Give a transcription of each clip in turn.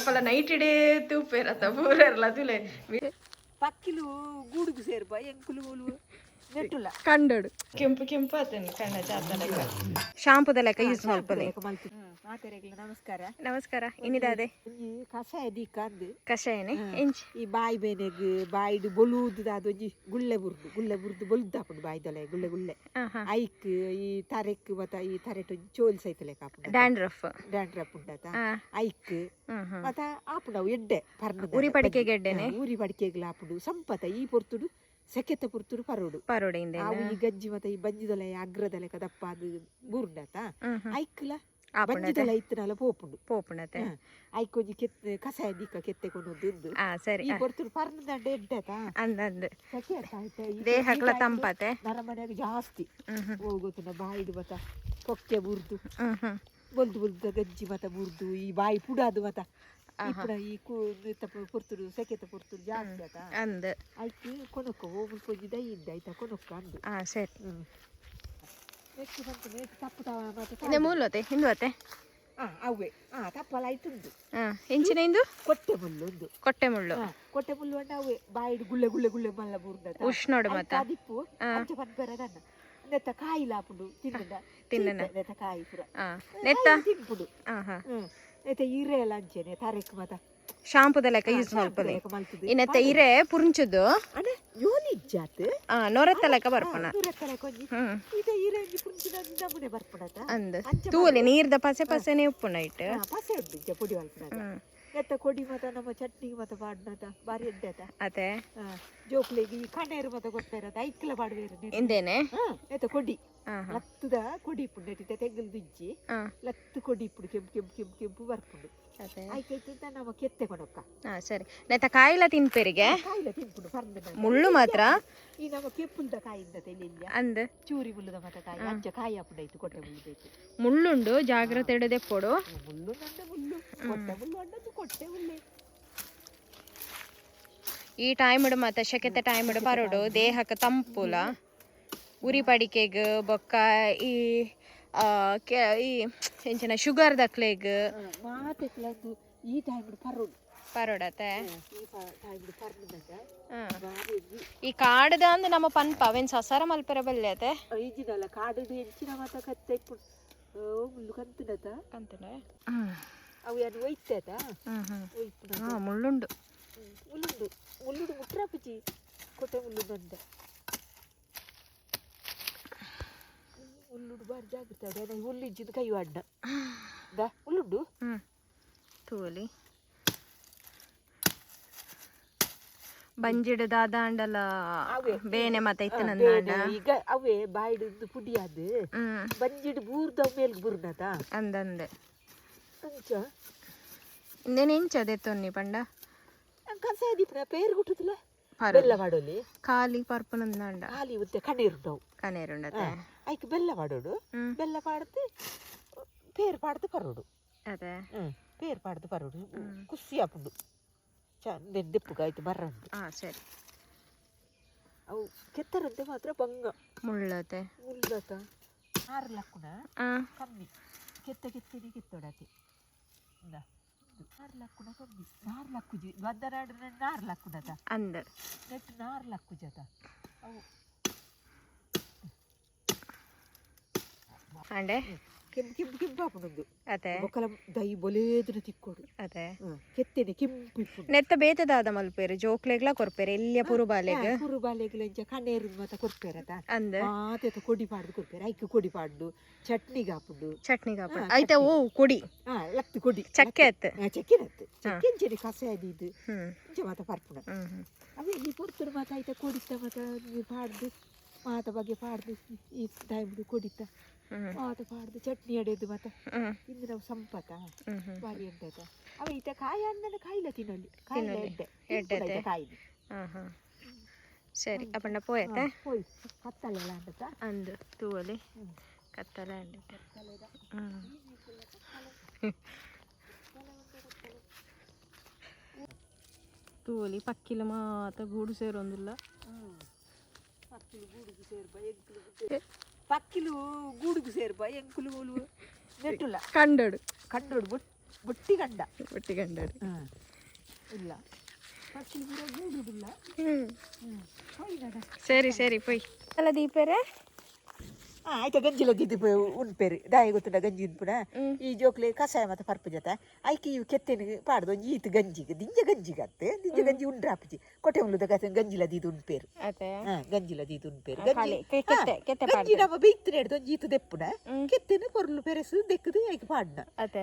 ಏಪಲ night day ತೂಪೇರತ್ತ ಪೂರೆರ್ಲ ತುಲೆ. ಪಕ್ಕಿಲು ಗೂಡುಗು ಸೇರ್ಪ, ಎಂಕುಲು ಓಲು ನೆಟ್ಟುಲ. ಕಂಡೋಡು ಕೆಂಪು ಕೆಂಪು ಆತೇನೆ ಕಣ್ಣ ಚಾತಲೆಕ್ಕ, ಶಾಂಪುದ ಲೆಕ್ಕ ಯೂಸ್ ಮಲ್ಪಲೆ. ಮಾತೆರೆಗ್ಲ ನಮಸ್ಕಾರ. ನಮಸ್ಕಾರ, ಇನ್ನಿದಾದೆ? ಒಂಜಿ ಕಷಾಯ ದೀಕಂದು. ಕಷಾಯನೆ ಎಂಚಿ? ಈ ಬಾಯಿ ಬೇನೆಗ್, ಬಾಯಿಡ್ ಬೊಲೂದು ಒಂಜಿ ಗುಳ್ಳೆ ಬುರ್ದು, ಗುಳ್ಳೆ ಬುರ್ದು ಬೊಲ್ದಾಪುಂಡು ಬಾಯಿದೊಲೆ ಗುಳ್ಳೆ ಗುಳ್ಳೆ. ಐಕ್ ಈ ತರೆಕ್ ಮತ್ತ ಈ ತರೆಟ್ ಒಂಜಿ ಚೋಲ್ ಸೈತ ಲೆಕ್ಕ ಆಪುಂಡು. ಡ್ಯಾಂಡ್ರಫ್. ಡ್ಯಾಂಡ್ರಫ್ ಉಂಡತ, ಐಕ್ ಮತ್ತ ಆಪುಂಡು ಅವು ಎಡ್ಡೆ ಪರ್ಂದ್. ಉರಿ ಪಡಿಕೆಗ್ ಎಡ್ಡೆನೆ? ಊರಿ ಪಡಿಕೆಗ್ಲ ಆಪುಂಡು, ಸಂಪತ. ಈ ಪೊರ್ತುಡು, ಸೆಕೆತ ಪೊರ್ತುಡು ಪರೋಡು. ಪರೋಡೆ ಇಂದೆ. ಅವು ಈ ಗಜ್ಜಿ ಮತ್ತ ಈ ಬಂಜಿದೊಲೆ ಅಗ್ರದ ಲೆಕ್ಕ ದಪ್ಪ ಅದು ಬೂರ್ಂಡತ, ಐಕ್ಲ ಬಂಜಿದೊಲ ಇತ್ತನಲ ಪೋಪುಂಡು. ಪೋಪುಂಡತೆ. ಐಕ್ ಒಂಜಿ ಕೆತ್ತೆ ಕಷಾಯ ದೀಕ, ಕೆತ್ತೆ ಕೊನೊಂದು. ಸರಿ. ಈ ಪೊರ್ತುಡು ಪರ್ಂದಂಡ ಎಡ್ಡೆತ. ಅಂದ್ ಅಂದ್. ಸೆಕೆ ಅತ್ತ ಆಯ್ತಾ ಈ ದೇಹಕ್ಲ ತಂಪತೆ. ನರಮನೆಯಾಗ ಜಾಸ್ತಿ ಹ್ಮ್ ಹ್ಮ್. ಹೋಗುತ್ತನ ಬಾಯಿಡು ಮತ್ತ ಕೊಕ್ಕೆ ಬುರ್ದು ಹ್ಮ್ ಹ್ಮ್ ಬೊಲ್ದು ಬೊಲ್ದು ಗಜ್ಜಿ ಮತ ಬುರ್ದು, ಈ ಬಾಯಿ ಪುಡಾದು ಮತ ಇಪ್ಪುನ ಈ ಪೊರ್ತುಡು, ಸೆಕೆತ ಪೊರ್ತುಡು ಜಾಸ್ತಿ ಆತ. ಅಂದ್. ಐಕ್ ಕೊನೊಕ್ಕ ಹೋಗ್ಲಿಕ್ಕೆ ಒಂಜಿ ದೈ ಇದ್ದ ಆಯ್ತಾ, ಕೊನೊಕ್ಕ ಅಂದು. ಸರಿ. ನೆಕ್ಸ್ಟ್ ಬಂತು ನೆಕ್ಸ್ಟ್ ತಪ್ಪು ಮತ್ತೆ. ಇಂದೆ ಮೂಲತೆ ಹಿಂದುವತೆ. ಅವೇ ತಪ್ಪಲ ಆಯ್ತುಂಡು. ಎಂಚಿನ ಇಂದು? ಕೊಟ್ಟೆ ಮುಳ್ಳು ಒಂದು. ಕೊಟ್ಟೆ ಮುಳ್ಳು. ಕೊಟ್ಟೆ ಮುಳ್ಳು ಅಂಡ ಅವೇ ಬಾಯಿಡ್ ಗುಳ್ಳೆ ಗುಳ್ಳೆ ಗುಳ್ಳೆ ಮಲ್ಲ ಬೂರ್ದ. ಉಷ್ಣೋಡು ಮತ್ತ. ಅದಿಪ್ಪು ಅಂಚ ಪನ್ಪೆರ ದನ್ನ ನೆತ್ತ ಕಾಯಿ ಲಾಪುಂಡು ತಿನ್ನಂಡ. ತಿನ್ನನ. ನೆತ್ತ ಕಾಯಿ ಪೂರ. ನೆತ್ತ ತಿನ್ಪುಡು. ಹಾ ಹಾ ನೆತ್ತ ಇರೆ ಎಲ್ಲ ಅಂಚೆನೆ ತರೆಕ್ ಮತ. ಶಾಂಪುದ ಲೆಕ್ಕ ಯೂಸ್ ಮಲ್ಪಲೆ. ಮಲ್ತುದು. ಈ ನೆತ್ತ ಇರೆ ಪುರ್ಂಚುದು. ಅಣ್ಣ ಯೋಲಿ ಇಜ್ಜಾತ್. ನೊರೆತ್ತ ಲೆಕ್ಕ ಬರ್ಪುನ. ನೊರೆತ್ತ ಲೆಕ್ಕ ಒಂಜಿ. ಇದ ಇರೆ ಒಂಜಿ ಪುಂಚಿನ ನಮೂನೆ ಬರ್ಪುನತ. ಅಂದ್. ಅಂಚ. ತೂವಲೆ, ನೀರ್ದ ಪಸೆ ಪಸೆನೆ ಉಪ್ಪುಂಡು ಐಟ್. ಪಸೆ ಉಂಡು ಇಂಚ ಪೊಡಿ ಮಲ್ಪುನಗ. ನೆತ್ತ ಕೊಡಿ ಮತ ನಮ್ಮ ಚಟ್ನಿಗೆ ಮತ ಪಾಡ್ನತ ಬಾರಿ ಎಡ್ಡೆ ಅತ. ಅತೆ. ಜೋಕ್ಲೆಗ್ ಈ ಕಣೇರು ಮತ ಕೊರ್ಪೆರತ, ಐಕ್ಲ ಪಾಡುವೆರ್. ಇಂದೇನೆ. ನೆತ್ತ ಕೊಡಿ. ಹಾ ಹಾ ಲತ್ತುದ ಕೊಡಿ ಇಪ್ಪುಂಡು ನೆಟ್ಟಿತ ತೆಗ್ಗಲ್ ದುಜ್ಜಿ. ಲತ್ತು ಕೊಡಿ ಇಪ್ಪುಂಡು, ಕೆಂಪು ಕೆಂಪು ಕೆಂಪು ಕೆಂಪು ಬರ್ಪುಂಡು. ಅತೆ. ಐಕೈತ ನಮ್ಮ ಕೆತ್ತೆ ಕೊನೊಕ್ಕ. ಸರಿ, ನೆತ್ತ ಕಾಯಿಲ ತಿನ್ಪೆರಿಗೆ? ಕಾಯಿಲ ತಿನ್ಪುಂಡು ಪರ್ಂದ್. ಮುಳ್ಳು ಮಾತ್ರ. ಈ ನಮ್ಮ ಕೆಪ್ಪುಲ್ದ ಕಾಯಿಂದ ತೆಲಿಲ್ಲ. ಅಂದ್. ಚೂರಿ ಮುಳ್ಳುದ ಮತ ಕಾಯಿ, ಅಂಚ ಕಾಯಿ ಆಪುಂಡು ಐತು ಕೊಟ್ಟೆ ಮುಳ್ಳುದೈತು. ಮುಳ್ಳುಂಡು, ಜಾಗ್ರತೆ ಇಡದೆಪ್ಪೊಡು. ಮುಳ್ಳು ನಂಡ ಮುಳ್ಳು, ಕೊಟ್ಟೆ ಮುಳ್ಳು ಅಂಡದ್ದು ಕೊಟ್ಟೆ ಮುಳ್ಳೆ. ಈ ಟೈಮ್ ಮತ್ತ ಶೆಕೆತ ಟೈಮ್ ಪರೋಡು, ದೇಹಕ್ಕೆ ತಂಪುಲ. ಉರಿ ಪಡಿಕೆಗ್ ಬೊಕ್ಕ ಈ ಈ ಎಂಚಿನ ಶುಗರ್ ದಕ್ಲೆಗ್. ಮಾತೆಕ್ಲಂದು ಈ ಟೈಮ್ ಪರೋಡು. ಪರೋಡತೆ. ಈ ಟೈಮ್ ಪರ್ಂದಂಡ ಬಾರಿ. ಈ ಕಾಡುದ ಅಂದ್ ನಮ್ಮ ಪನ್ಪ ಅವೇನ್ ಸಸಾರ ಮಲ್ಪೆರ ಬಲ್ಯತೆ. ಎಂಜಿನಲ್ಲ ಕಾಡು ಎಂಚಿನ ಮಾತ ಕತ್ತೆ ಇಪ್ಪುಂಡು, ಮುಳ್ಳು ಕಂತುನತ. ಅವು ಏನು ಒಯ್ತೇತ ಒಯ್ಪುನ. ಮುಳ್ಳುಂಡು. ಮುಳ್ಳುಂಡು, ಮುಳ್ಳುಡು ಮುಟ್ರಾಪುಜಿ ಕೊಟ್ಟೆ ಮುಳ್ಳು ಬಂದ. ಮುಳ್ಳುಡು ಬಾರಿ ಜಾಗ್ರತೆ ಅಡೆ, ಹುಲ್ಲು ಇಜ್ಜಿದ ಕೈ ಅಡ್ಡ ದಾ ಮುಳ್ಳುಂಡು. ತೂಲಿ, ಬಂಜಿಡು ದಾದಾಂಡಲ ಬೇನೆ ಮತ ಇತ್ತು ನಂದಾಂಡ. ಈಗ ಅವೇ ಬಾಯಿಡು ಪುಡಿ ಅದು ಬಂಜಿಡು ಬೂರ್ದ ಮೇಲ್ಗೆ ಬುರ್ನತ. ಅಂದಂದೆ. ಅಂಚ. ಇಂದೇನು ಎಂಚ ಅದೇ ಪಂಡ? ಕಸೆ ದೀಪನ ಪೇರು ಗುಟ್ಟುದಿಲ್ಲ, ಬೆಲ್ಲ ಮಾಡೋಲಿ. ಖಾಲಿ ಪರ್ಪುನಂದಾಂಡ. ಖಾಲಿ ಉದ್ದೆ ಕಣ್ಣೀರುಂಡವು. ಕನೇರುಂಡತೆ. ಐಕ್ ಬೆಲ್ಲ ಮಾಡೋಡು. ಬೆಲ್ಲ ಪಾಡ್ದು ಪೇರು ಪಾಡ್ದು ಪರೋಡು. ಅದೇ. ಪೇರು ಪಾಡ್ದು ಪರೋಡು, ಖುಷಿ ಆಪುಂಡು. ಚಂದ ದೆಪ್ಪುಗ ಆಯ್ತು ಮರಂಡು. ಸರಿ. ಅವು ಕೆತ್ತರಂತೆ ಮಾತ್ರ ಬಂಗ. ಮುಳ್ಳತೆ. ಮುಳ್ಳತ ಆರು ಲಕ್ಕುನ ಕಮ್ಮಿ, ಕೆತ್ತ ಕೆತ್ತನೆ ಕೆತ್ತೋಡತೆ. ನಾರು ಲಕ್ಕುನ ಕಮ್ಮಿ, ನಾರು ಲಕ್ಕುಜಿ ಬದ್ದನಾಡು, ನಾರು ಲಕ್ಕುನತ. ಅಂದ್. ನೆಟ್ ನಾರು ಲಕ್ಕುಜತ ಅವು. ಅಂಡೆ. ಕೆಂಪು ಕೆಂಪು ಕೆಂಪು ಆಪುಂಡು. ಅದೇ. ಬೊಕ್ಕಲ ದೈ ಬೊಲೇದ್ರ ತಿಕ್ಕೋಡು. ಅದೇ. ಕೆತ್ತನೆ ಕೆಂಪು ಇಪ್ಪುಂಡು. ನೆತ್ತ ಬೇತದಾದ ಮಲ್ಪೇರು, ಜೋಕ್ಲೆಗ್ಲ ಕೊರ್ಪೇರು, ಎಲ್ಲಿಯ ಪುರು ಬಾಲೆಗ್. ಪುರು ಬಾಲೆಗ್ಲ ಇಂಚ ಕಣ್ಣೇರು ಮತ ಕೊರ್ಪೇರತ. ಅಂದ್. ಮಾತೆತ ಕೊಡಿ ಪಾಡ್ದು ಕೊರ್ಪೇರು, ಐಕ್ ಕೊಡಿ ಪಾಡ್ದು ಚಟ್ನಿಗೆ ಆಪುಂಡು. ಚಟ್ನಿಗೆ ಆಪುಂಡು ಐತೆ, ಓ ಕೊಡಿ. ಲತ್ತು ಕೊಡಿ. ಚಕ್ಕೆ ಅತ್ತು. ಚಕ್ಕೆ ನತ್ತು, ಚಕ್ಕೆ ಅಂಚನೆ ಕಷಾಯ ದೀದು ಇಂಚ ಮಾತ ಪರ್ಪುಣ. ಅವೇ ಈ ಪೊರ್ತುಡು ಮಾತ ಐತ ಕೊಡಿತ ಮಾತ ಪಾಡ್ದು, ಮಾತ ಬಗ್ಗೆ ಪಾಡ್ದು, ಈ ಟೈಮ್ಡು ಕೊಡಿತ ಮಾತ ಪಾಡ್ದು ಚಟ್ನಿ ಅಡೆದು ಮಾತ ಇಂದು ನಾವು ಸಂಪತ ಬಾರಿ ಎಂಟದ ಅವ ಈತ ಕಾಯಿ ಅಂದನ ಕಾಯಿಲ ತಿನ್ನೊಲಿ, ಕಾಯಿಲ ಎಡ್ಡೆ. ಎಡ್ಡೆ. ಕಾಯಿ. ಹಾಂ ಹಾಂ ಸರಿ, ಅಪ್ಪಂಡ ಪೋಯತ್ತೆ. ಪೋಯ್ ಕತ್ತಲೆಲ್ಲ ಅಂದತ. ಅಂದು, ತೂವಲಿ ಕತ್ತಲೆ ಅಂಡಿತ್ತೆ. ತೂವಲಿ, ಪಕ್ಕಿಲ ಮಾತ ಗೂಡು ಸೇರೊಂದಿಲ್ಲ. ಪಕ್ಕಿಲು ಗೂಡುಗು ಸೇರ್ಬ, ಎಂಕುಲು ಪಕ್ಕಿಲು ಗೂಡುಗು ಸೇರ್ಬ, ಎಂಕುಲು ಓಲು ನೆಟ್ಟುಲ. ಕಂಡೋಡು. ಕಂಡೋಡು. ಬುಟ್ಟಿ ಗಂಡ. ಬುಟ್ಟಿ ಗಂಡ. ಇಲ್ಲ, ಪಕ್ಷಿ ಪೂರ ಗೂಡುದಿಲ್ಲ. ಸರಿ ಸರಿ, ಪೊಯ್ ಅಲ್ಲ ದೀಪರೇ. ಆಯ್ತಾ, ಗಂಜಿಲ ದಿದ್ದು ಉಣ್ಪೇರು ದಾಯಿ ಗೊತ್ತುಂಡ? ಗಂಜಿ ಉನ್ಪುನ ಈ ಜೋಕ್ಲೆ ಕಷಾಯ ಮತ್ತೆ ಪರ್ಪು ಜೊತೆ ಐಕಿ ಇವು ಕೆತ್ತೆನ ಪಾಡ್ದು ಒಂಜಿ ಈತ್ ಗಂಜಿಗೆ ದಿಂಜ ಗಂಜಿಗೆ ಅತ್ತೆ ದಿಂಜ ಗಂಜಿ ಉಂಡ್ರಾಪುಜಿ. ಕೊಟ್ಟೆ ಉಲ್ಲುದ ಕಸ ಗಂಜಿಲ ದೀದು ಉಣ್ಪೇರು. ಅದೇ. ಹಾ, ಗಂಜಿಲ ದೀದು ಉಣ್ಪೇರು. ಖಾಲಿ ಗಂಜಿ ಕೆತ್ತೆ ಕೆತ್ತೆ. ಗಂಜಿ ನಮ್ಮ ಬೇಯ್ತಿನ ಹಿಡ್ದು ಒಂಜಿ ಈತು ದೆಪ್ಪುನ ಕೆತ್ತೆನ ಪೊರ್ಲು ಪೆರೆಸು ದೆಕ್ಕದು ಐಕ್ ಪಾಡ್ನ.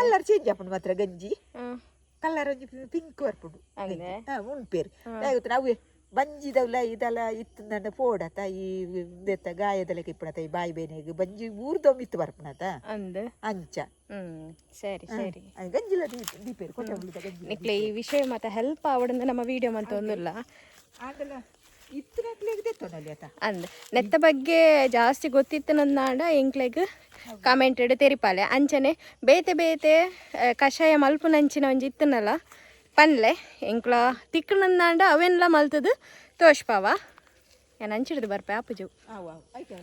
ಕಲ್ಲರ್ ಚೇಂಜ್ ಆಪುಂಡು ಮಾತ್ರ ಗಂಜಿ. ಕಲ್ಲರ್ ಒಂಜಿ ಪಿಂಕ್ ಬರ್ಪುಂಡು. ಅಂದೆ. ಹಾ, ಉಣ್ಪೇರು. ದಾಯಿ ಗೊತ್ತುಂಡ, ಅವೇ ಬಂಜಿದವ್ಲ ಇದೆಲ್ಲ ಇತ್ತಂದ ಪೋಡತ ಈ ದೆತ್ತ ಗಾಯದಲೆಕ ಇಪ್ಪುನತ ಈ ಬಾಯಿ ಬೇನೆಗ್ ಬಂಜಿ ಊರ್ದೊಮ್ಮೆ ಇತ್ತು ಬರ್ಪುನತ. ಅಂದ್. ಅಂಚ. ಸರಿ ಸರಿ. ಗಂಜಿಲ ದೀಪೇರು, ಕೊಟ್ಟೆ ಉಳ್ಳುದ ಗಂಜಿ. ನಿಕ್ಲೆ ಈ ವಿಷಯ ಮತ್ತೆ ಹೆಲ್ಪ್ ಆವಡಂದ ನಮ್ಮ ವಿಡಿಯೋ ಮಂತ ಒಂದುಲ್ಲ. ಆಂಡಲ ಇತ್ತಿನಕ್ಲೆಗ್ ದೆತ್ತೊನಲ್ಲಿ ಆತ. ಅಂದ್, ನೆತ್ತ ಬಗ್ಗೆ ಜಾಸ್ತಿ ಗೊತ್ತಿತ್ತು ನಂದಾಂಡ ಎಂಕ್ಲೆಗ್ ಕಮೆಂಟೆಡ್ ತೆರಿಪಾಲೆ. ಅಂಚನೆ ಬೇತೆ ಬೇತೆ ಕಷಾಯ ಮಲ್ಪುನಂಚಿನ ಒಂಜಿ ಇತ್ತನಲ್ಲ ಪನ್ಲೆ. ಎಂಕ್ಲ ತಿಕ್ಕನಂದಾಂಡ ಅವೆನ್ಲ ಮಲ್ತದು ತೋಷ್ಪಾವ. ನಾನು ಅಂಚಿಡ್ದು ಬರ್ಪೆ ಆಪುಜು. ಅವು ಅವು ಆಯ್ತು.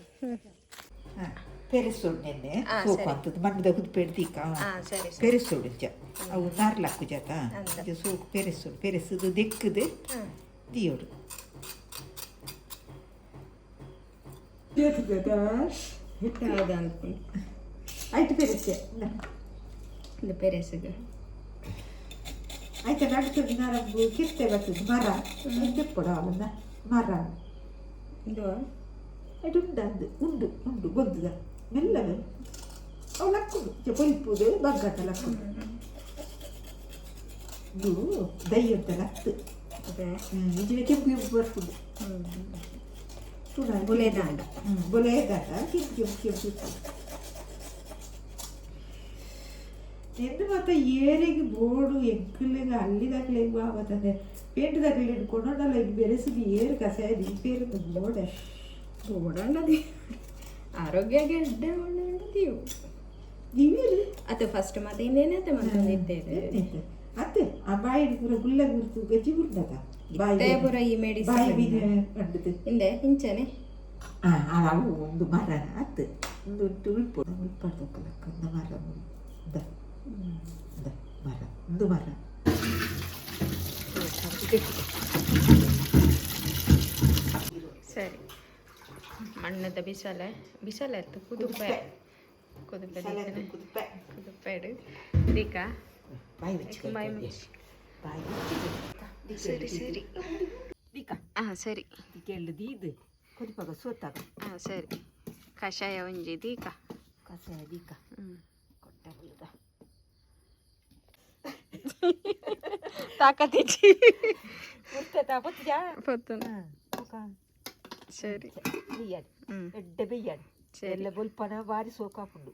ಪೆರೆಸೋಡು ನೆನ್ನೆ ಸೋಕು ಅಂತದ್ದು ಮಣ್ಣದ ಕುದಿಪೇಡು ದೀಕ. ಹಾಂ, ಸರಿ. ಪೆರೆಸೋಡು ಇಂಚ ಅವು ನಾರ್ಲಕ್ಕು ಜಾತ ಸೋಕು. ಪೆರೆಸೋಡು, ಪೆರೆಸುದು ದೆಕ್ಕದು ದಿಯೋಡು. ಆಯ್ತು, ಪೆರೆಸೆ. ಇದು ಪೆರೆಸಿಗೆ. ಆಯ್ತಾ, ನಡ್ತದೆ ನರಂಬು ಕೆತ್ತೆ ಬರ್ತದೆ ಮರ ತೆಪ್ಪಡ ಅಲ್ಲ ಮರ. ಇದು. ಅದು ಉಂಡು ಅಂದು ಉಂಡು ಉಂಡು ಬೊಂದುದ ಮೆಲ್ಲವೆ ಅವು ಲಕ್ಕುಂಡು ಪೊಲಿಪುದು ಬಗ್ಗಟ ಲಕ್ಕುಂಡು. ಇದು ದೈ ಅಂತ ಲತ್ತು. ಅದೇ. ಇಂಚಿನ ಕೆಂಪು ಕೆಂಪು ಬರ್ಪುಂಡು. ಬುಲೆದಾಂಡ. ಬೊಲೆದಾಂಡ, ಕೆಂಪು ಕೆಂಪು ಕೆಂಪು ಇತ್ತು. ಎಂದು ಮಾತ ಏರಿಗೆ ಬೋಡು ಎಂಕುಲೆಗ್ ಅಲ್ಲಿ ದಾಕಲೆಗ್ ಬಾವತಂದೆ ಪೇಂಟ್ ದಾಕಲೆ ಹಿಡ್ಕೊಂಡಲ್ಲ. ಈಗ ಬೆರೆಸಿದ ಏರು ಕಸಾಯ ದೀಪೇರು ಬೋಡೆ. ಬೋಡಂಡದಿ ಆರೋಗ್ಯ ಗೆಡ್ಡೆ ಉಂಡು. ದಿವ್ಯರು. ಅದು ಫಸ್ಟ್ ಮತ್ತೆ ಇನ್ನೇನತ್ತೆ ಮಂತೊಂದಿದ್ದೇವೆ. ಅತ್ತೆ, ಆ ಬಾಯಿ ಪೂರ ಗುಲ್ಲ ಗುರ್ತು ಗಜ್ಜಿ ಗುರ್ದದ ಬಾಯಿ. ಇತ್ತೆ ಪೂರ ಈ ಬಾಯಿ ಮೆಡಿಸಿನ್. ಬೀಜ ಕಂಡದು. ಹಿಂದೆ ಇಂಚನೆ. ಅವು ಒಂದು ಮರ ಅತ್ತು ಒಂದು ಉಳ್ಪು ಉಳ್ಪಾಡ್ದಕ್ಕಲಕ್ಕ ಒಂದು ಮರ ಇಂದ ಇಂದ ಮರ ಒಂದು ಮರ. ಸರಿ, ಮಣ್ಣದ ಬಿಸಲೆ ಬಿಸಲೆ ಇತ್ತು. ಕುದುಪೆ ಕುದುಪೆ ದೀಕನೆ. ಕುದುಪೆ. ಕುದುಪೆ ದೀಕ. ಬಾಯಿ ಮುಚ್ಚಿ. ಬಾಯಿ ಮುಚ್ಚಿ. ಬಾಯಿ ಮುಚ್ಚಿ. ಸರಿ ಸರಿ. ದೀಕ. ಹಾಂ, ಸರಿ. ಕೇಳು ದೀದು ಕೊದಿಪಾಗ ಸೋತಾಗ. ಹಾಂ, ಸರಿ. ಕಷಾಯ ಒಂಜಿ ದೀಕ. ಕಸಾಯ ದೀಕ. ಕೊಟ್ಟೆ ಬುಲ್ಲದ. ತಾಕತ್ತಿಚ್ಚಿ. ಉರ್ತದ ಗೊತ್ತಿಜಾ? ಪೊತ್ತುನು. ಸರಿ. ಬೆಯ್ಯಾಡು. ಎಡ್ಡೆ ಬೆಯ್ಯಾಡು. ಸರಿ. ಎಲ್ಲ ಬೊಲ್ಪನ ಬಾರಿ ಸೋಕಾಪುಂಡು.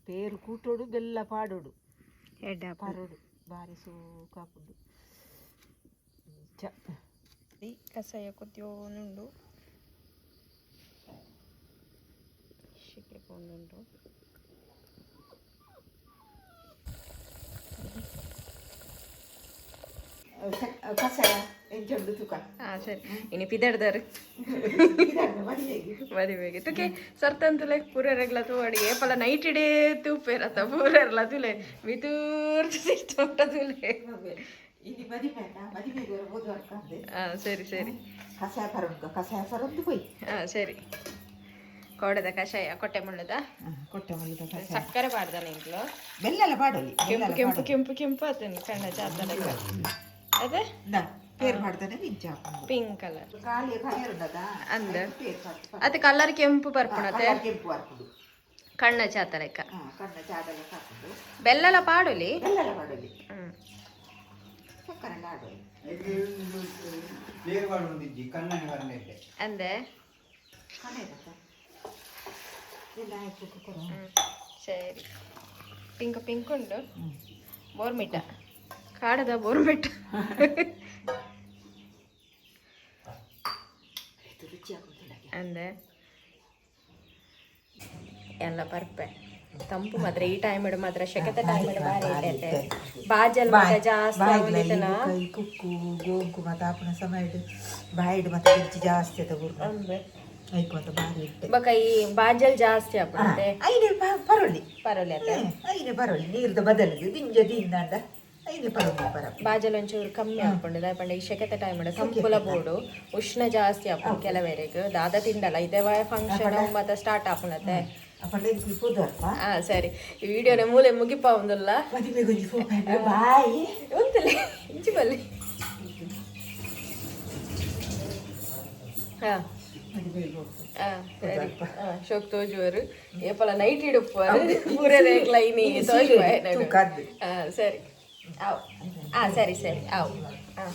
ಪೇರು ಕೂಟೋಡು, ಬೆಲ್ಲ ಪಾಡೋಡು. ಎಡ್ಡೆ ಆಪುಂಡು. ಪಾರೋಡು, ಬಾರಿ ಸೋಕಾಪುಂಡು. ಚ ಕಷಾಯ ಕೊದ್ಯೋನುಂಡು, ಶಿಕೆ ಪೋಂದುಂಡು. ಕಸಾಯ ಎಂಚುಂಡು ತುಕ. ಹಾಂ, ಸರಿ. ಇನಿ ಪಿದರ್ದಾರು ಮದುವೆಗೆ ತುಕೆ ಸರ್ತಂತುಲೆ ಪೂರೆರೆಗ್ಲ ತೂವಡಿ. ಏಪಲ ನೈಟ್ ಇಡೇ ತೂಪೇರತ್ತ ಪೂರೆರ್ಲ ತುಲೆ ಮಿತೂರ್ ಸಿಸ್ಟಮ್ ತುಲೆ. ಇನಿ ಮದಿಮೆ ಮದಿಮೆಗೆ ಹೋದ. ಹಾಂ, ಸರಿ ಸರಿ. ಕಸಾಯ ಪರಂದು, ಕಸಾಯ ಪರಂದು ಪೋಯ್. ಹಾಂ, ಸರಿ. ಕೋಡದ ಕಷಾಯ, ಕೊಟ್ಟೆ ಮುಳ್ಳದ. ಕೊಟ್ಟೆ ಮುಳ್ಳುದ ಕಸಾಯ. ಸಕ್ಕರೆ ಪಾಡ್ದಾನೆ ಇಂಕ್ಲು? ಬೆಲ್ಲಲ ಪಾಡೊಲಿ. ಕೆಂಪು ಕೆಂಪು ಕೆಂಪು ಕೆಂಪು ಆತನು ಕಣ್ಣ ಚಾತನ ಅದೇ. ಪೇರು ಮಾಡ್ತಾನೆ ಮಿಂಚ ಹಾಕೊಂಡು. Pink colour. ಖಾಲಿ ಕಲರ್. ಅಂದ. ಪೇರು ಪಾಡ್ದು. ಅದು ಕಲರ್ ಕೆಂಪು ಬರ್ಪುಣತೆ. ಕಲರ್ ಕೆಂಪು ಹಾಕುದು. ಕಣ್ಣ ಚಾತ ಲೆಕ್ಕ. ಕಣ್ಣ ಚಾದಲ ಹಾಕುದು. ಬೆಲ್ಲಲ ಪಾಡೊಲಿ. ಬೆಲ್ಲಲ ಪಾಡೊಲಿ. ಸಕ್ಕರೆ ಆಡೊಲಿ. ಬೇರೆ ಒಂದಿಜ್ಜಿ ಕಣ್ಣನಿ ಬರಲಿದ್ದೆ. ಅಂದೆ. ಕಣೆ ಬೆಲ್ಲ ಹಾಕಿ ಕೊರ. ಸರಿ, ಪಿಂಕ್ ಪಿಂಕ್ ಉಂಡು. ಬೋರ್ಮಿಟ, ಕಾಡದ ಬೋರ್ಮಿಟ. ಇದು ರುಚಿ ಆಗುದಿಲ್ಲ. ಅಂದೆ, ಎಲ್ಲ ಪರ್ಪೆ. ತಂಪು ಮಾತ್ರ ಈ ಟೈಮ್ ಮಾತ್ರ, ಶೆಕೆತ ಟೈಮ್ ಬಾರಿ ಇಟ್ಟೈತೆ. ಬಾಜಲ್ ಮಾತ್ರ ಜಾಸ್ತಿ ಆವೊಂದಿತ್ತನ. ಕೈ ಕುಕ್ಕು ಗೋಂಕು ಮತ್ತೆ ಆಪುನ ಸಮಯ ಬಾಯಿಡ್ ಮತ್ತೆ ರುಚಿ ಜಾಸ್ತಿ ಅದ ಗುರ್ನ. ಅಂದೆ. ಐಕ್ ಮಾತ ಬಾರಿ ಎಡ್ಡೆ. ಬೊಕ ಈ ಬಾಜಲ್ ಜಾಸ್ತಿ ಆಪುಂಡು. ಐನೆ ಪರೊಳ್ಳಿ. ಪರೊಲಿ ಅತ್ತೆ? ಐನೆ ಪರೊಳ್ಳಿ, ನೀರ್ದ ಬದಲಿಗೆ ದಿಂಜ ದಿಂದಾಂಡ ಐನೆ ಪರೊಳ್ಳಿ ಪರ. ಬಾಜಲ್ ಒಂಚೂರು ಕಮ್ಮಿ ಆಪುಂಡು. ದಾಯೆ ಪಂಡ ಈ ಶೆಕೆತ ಟೈಮ್ ತಂಪುಲ ಬೋಡು, ಉಷ್ಣ ಜಾಸ್ತಿ ಆಪುಂಡು ಕೆಲವರೆಗ್. ದಾದ ತಿಂಡಲ ಇದೇ ಫಂಕ್ಷನ್ ಮಾತ ಸ್ಟಾರ್ಟ್ ಆಪುಂಡತ್ತೆ. ಅಪಂಡ ಇಂಕ್ ಪೋದರ್ಪ. ಹಾ ಸರಿ, ಈ ವಿಡಿಯೋನ ಮೂಲೆ ಮುಗಿಪಾವುಂದುಲ್ಲ. ಮದಿಮೆಗೊಂಜಿ ಫೋಟೋ, ಬಾಯ್. ಉಂತಲೆ, ಇಂಚಿ ಬಲ್ಲಿ. ಹಾ. ಮದಿಮೆಗೆ ಹೋಗ್ತು. ಹಾ ಸರಿ, ಹಾ ಶೋಕ್ ತೋಜುವರು. ಏಪಲ ನೈಟ್ ಇಡುಪ್ಪುವರು ಪೂರ ರೇಕ್ಲ ಇನಿ ತೋಜುವ. ತೂಕದ್ದು. ಹಾ ಸರಿ, ಆವ್. ಹಾ ಸರಿ ಸರಿ, ಆವ್. ಹಾ.